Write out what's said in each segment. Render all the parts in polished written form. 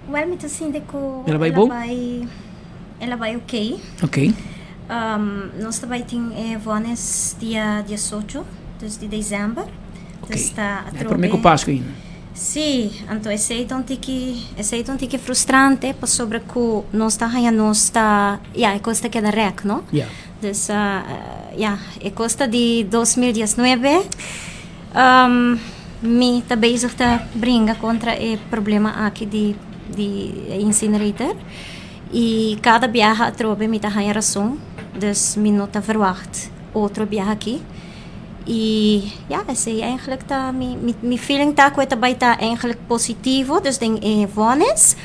Wel, mi ta sinti ku El a bai el a bon? bai el a bai oké. Oké. Nos ta bai tin e vonnis dia 18, dus di desèmber. Oké. Dus ta E promé ku atrobe. Pasku ainda. Sí, anto esei ta un tiki esei ta un tiki frustrante pasobra ku nos ta haña nos ta ya e kos ta keda rèk, no? Ya. Dus ya e kos ta di 2019. Mi ta bezig ta bringa kontra e problema aki di di e incinerator i kada biaha atrobe mi ta haña rason, dus mi no ta verwagt otro biaha aki. I ya esei eigenlijk ta mi mi feeling ta ku e ta bai ta eigenlijk positivo, dus den e vonnis,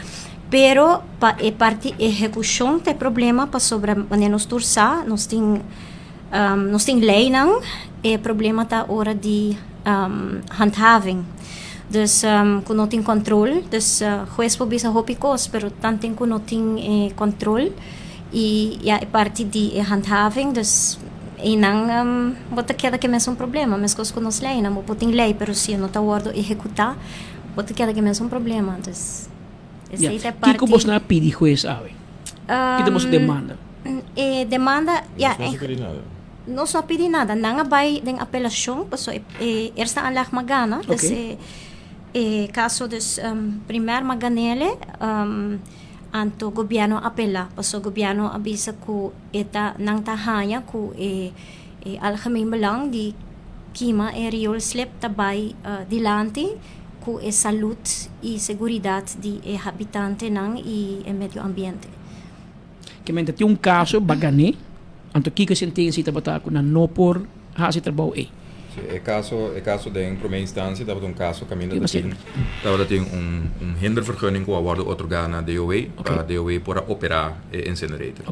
pero pa e parti ehekushon ta e problema pasobra manera nos tur sa nos tin Nos tin leynan, e problema ta ora di handhaving. Dus cu no tin control, dus huez por bisa hopi cos, pero tanten cu no tin e control y ya e parti di e handhaving, dus eynan bo ta keda cu e mesun problema, mescos cu nos leynan, bo por tin ley pero si e no ta wordo ehecuta, bo ta keda cu e mesun problema. Dus esey ta e parti. Kico bosnan a pidi huez awe? Ki ta boso demanda? E demanda, ya. Nos no a pidi nada. Nos no a pidi nada. Nan a bai den apelashon, paso e eerste aanleg m'a gana. Dus e kaso dus primer m'a gan'ele, anto gobièrnu a apelá, paso gobièrnu a bisa ku e ta nan ta haña ku e algemeen belang di kima e rioolslip ta bai dilanti ku e salud i seguridat di e habitantenan i e medio ambiente. Ke men ta tin un kaso bagané, anto kiko e sentensia tabata ku nan no por hasi e trabou ei? Si, e kaso, e kaso den promé instansia tabata un kaso kaminda ta tin, tabata tin un un hindervergunning ku a wòrdu otorgá na DOW pa DOW por a operá e incinerator.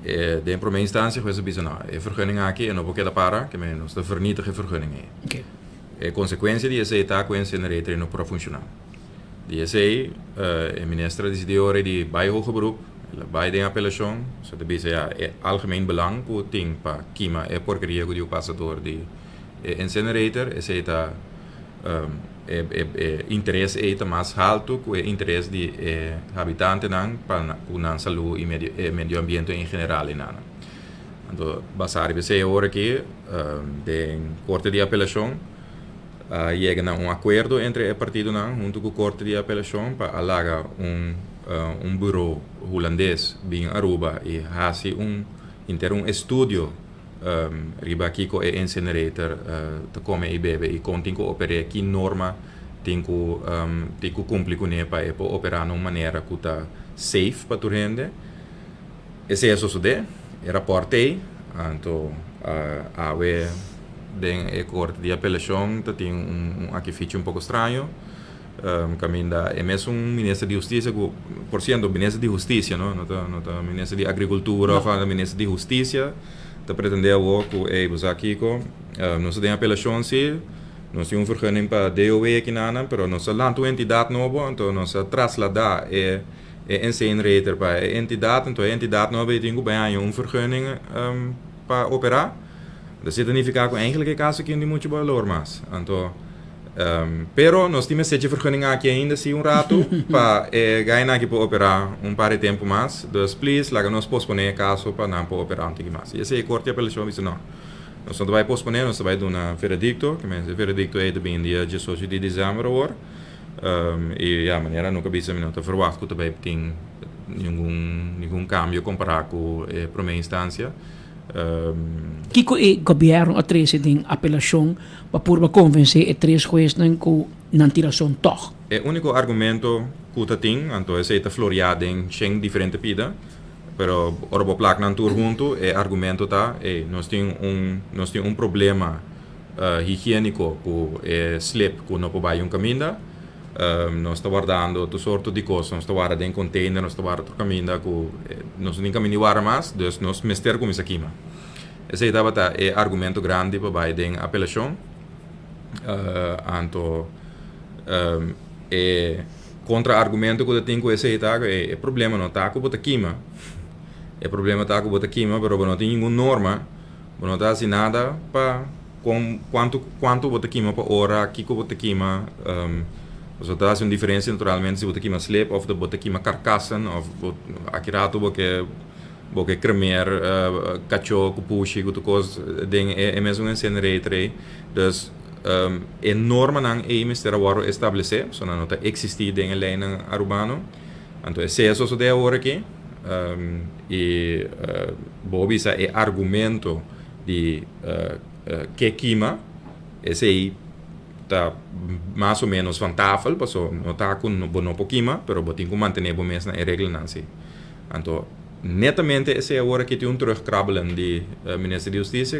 E den promé instansia hues a bisa no, e vergunning aki e no por keda para, ke men nos ta vernietig e vergunning ei. E konsekuensia di esei ta ku e incinerator ei no por a funshoná. Di esei e minister a disidí ora di bai hoger beroep, el a bai den apelashon, so ta bisa ya e algemeen belang ku tin pa kima e porkeria ku diu pasa dor di e incinerator, esei ta e e interes ei ta mas haltu ku e interes di e habitantenan pa ku nan salú i medio e medio ambiente en general einan. Anto basá riba esei awor aki den korte di apelashon a yega na un akuerdo entre e partidonan huntu ku Korte di Apelashon pa a laga un un buro hulandes bin Aruba i hasi un henter un estudio riba kiko e incinerator ta kome i bebe i kon tin ku oper'é, ki norma tin ku tin ku kumpli kuné pa e por operá na un manera ku ta safe pa tur hende. Esei a sosodé, e rapòrt ei, anto awe den e korte di apelashon ta tin un akifichi un poko straño, kaminda e mesun minister di hustisia ku, por siento minister di hustisia no, no ta no ta minister di agrikultura òf algu, minister di hustisia ta pretendé awor ku ey bo sa kiko, nos ta den apelashon si, nos tin un vergunning pa DOW aki nan, pero nos a lanta un entidat nobo, anto nos a trasladá e. E incinerator pa e entidat, enton e entidat no a bay tin ku bay haña un vergunning pa operá. Entonces esei ta nifiká ku eigenlijk e kaso aki no tin muchu balor mas. Anto, pero nos tin mester dje vergunning aki ainda si un ratu pa e gainan aki por operá un par di tempu mas. Dus please laga nos posponé e kaso pa nan por operá un tiki mas. I esei e korte di apelashon a bisa no, nos no ta bay posponé, nos ta bay duna veredikto, ke mester e veredikto ei ta bin dia 18 di desèmber awor. I ya, manera nos a bisa mi no ta verwagt ku ta bai tin ningun ningun kambio kompará ku e promé instansia. Kiko e gobièrnu a trese den apelashon pa purba konvensé e tres huesnan ku nan tin rason tòg? E úniko argumento ku ta tin, anto esei ta floriá den shen diferente pida, pero ora bo plak nan tur huntu e argumento ta, ey, nos tin un nos tin un problema higiéniko ku e slip ku no por bai un kaminda. Nos ta wardando tur sorto di kos. Nos ta warda den container, nos ta warda tur kaminda ku nos no tin kaminda di warda mas, dus nos mester kuminsá kima. Esei tabata e argumento grandi pa bai den apelashon. Anto e kontra argumento ku ta tin ku esei ta ku e problema no ta ku bo ta kima, e problema ta ku bo ta kima pero bo no tin ningun norma. Bo no ta hasi nada pa kon kuantu kuantu bo ta kima pa ora, kiko bo ta kima. Pasobra ta hasi un diferensia naturalmente si bo ta kima slip of bo ta kima karkasen of bo aki rato bo ke bo ke kremer kachó ku pushi ku tur kos den e mesun incinerator ei. Dus e normanan ei mester a wòrdu establesé, pasobra nan no ta eksistí den e leinan arubano. Anto esei a sosodé awor aki i bo bisa e argumento di ke kima esei ta mas o menos van tafel paso no ta ku bo no por kima pero bo tin ku mantené bo mes na e reglanan si. Anto netamente esei awor aki tin un terugkrabbelen di Minister di Hustisia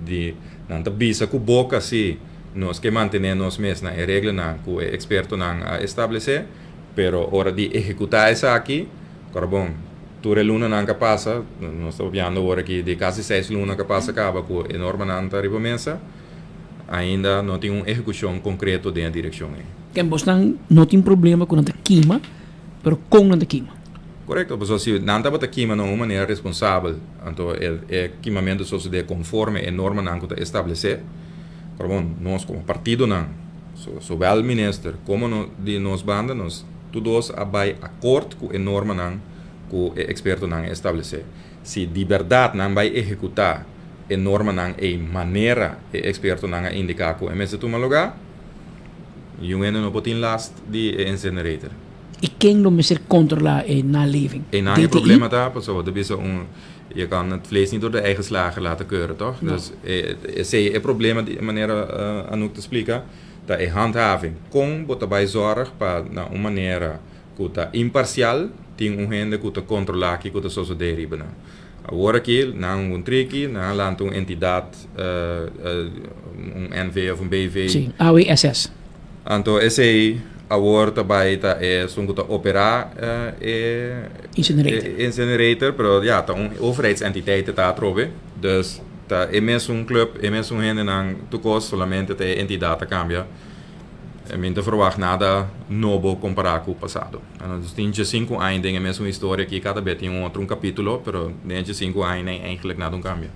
di nan ta bisa ku boka si nos ke mantené nos mes na e reglanan ku e ekspertonan a establesé pero ora di ehekutá esaki kora bon tur e lunanan ka pasa nos ta papiando awor aki di kasi seis luna ka pasa kaba ku e normanan ta riba mesa. Ainda no tin un ehekushon konkreto den e direkshon ei. Ken bosnan no tin problema ku nan ta kima, pero kon nan ta kima? Korekto, pasobra si nan tabata kima na un manera responsabel, anto e kimamentu sosodé konforme e normanan ku ta establesé. Pero bon, nos komo partidonan, zowel minister komo di nos banda, nos tur dos a bai akort ku e normanan ku e ekspertonan a establesé. Si di bèrdat nan bai ehekutá e normanan ei manera e ekspertonan a indiká ku e mester tuma lugá, niun hende no por tin last di e incinerator. I ken lo mester kontrolá e naleving? Einan e problema ta, pasobra bo ta bisa un, je kan het vlees niet door de eigen slager laten keuren, toch? Dus esei e problema di manera Anouk ta splika, ta e handhaving. Kon bo ta bai zòrg pa na un manera ku ta imparsial, tin un hende ku ta kontrolá kiko ta sosodé riba nan. Awor aki nan un triki, nan a lanta un entidat, un NV of un BV. Sí, AWSS. Anto esei awor ta bai ta esun ku ta operá e Incinerator. E incinerator, pero ya, ta un overheidsentiteit ta atrobe. Dus ta e mesun club, e mesun hendenan, tur kos, solamente ta e entidat ta kambia. Mi no ta verwagt nada nobo kompará ku pasado. Nos tin djesinku aña den e mesun historia aki, kada bes tin un otro un kapítulo, pero den e djesinku aña nei eigentlik nada un kambio.